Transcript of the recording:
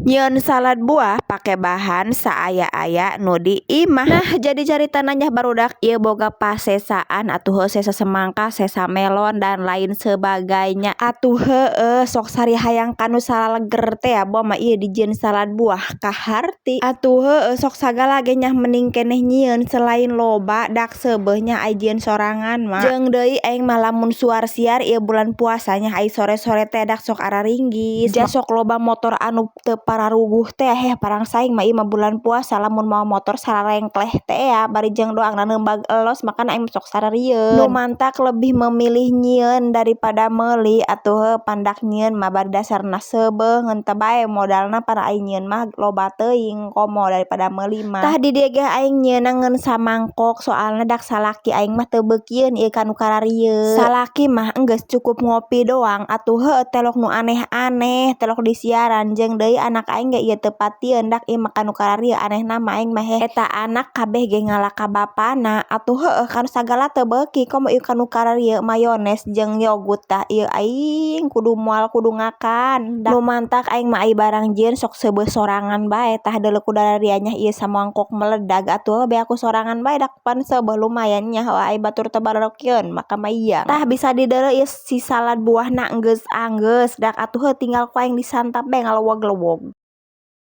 Nyieun salad buah pake bahan saaya-aya nu di imah. Nah, jadi caritana nya, barudak, ieu boga pasesaan atuh heuh, sesa semangka, sesa melon, dan lain sebagainya. Atuh heueuh, sok sari hayang kanu salaleger teh ya, boa mah ieu dijieun salad buah kaharti. Atuh heueuh, sok sagala ge nya mending keneh nyieun, selain loba dak seubeuh nya ai jieun sorangan mah. Jeung deui aing mah lamun suar siar ieu bulan puasa nya, ai sore-sore teh dak sok araringgis. Ja sok loba motor anu teu pararuguh teh. Heh, parangsaing mah ieu mah bulan puasa, lamun mawa motor sararengkleh teh ya, bari jeung doangna neumbag elos, makana aing sok sararieun. Nu mantak lebih memilih nyieun daripada meuli. Atuh heuh, pandak nyieun mah bari dasarna seubeuh, ngeun teu bae modalna, pan ai nyieun mah loba teuing komo daripada meuli mah. Tah, di dieu ge aing nyieunna ngeun samangkok, soalna dak salaki aing mah teu beukieun ieu kanu kararieu. Salaki mah enggeus cukup ngopi doang. Atuh heueuh, telok nu aneh-aneh, telok disiaran. Jeung deui anak aing ge ieu teu patieun, dak ieu mah kanu kararieu anehna mah aing mah. Heh, eta anak kabeh ge ngala ka bapana. Atuh heueuh, kanu sagala teu beuki, komo ieu kanu kararieu mayones jeung yogurt. Tah, ieu aing kudu moal kudu ngakan. Nu mantak aing mah ai barang jieun sok seubeuh sorangan bae. Tah, deuleu ku dararia nya, ieu samangkok meledag. Atuh be aku sorangan bae, dak pan seubeuh lumayan nya, ai batur teu barokieun maka mayang. Tah, bisa dideuleu ieu si salad buahna enggeus anggeus dak. Atuh heuh, tinggal ku aing disantap bae ngalewog-lewog.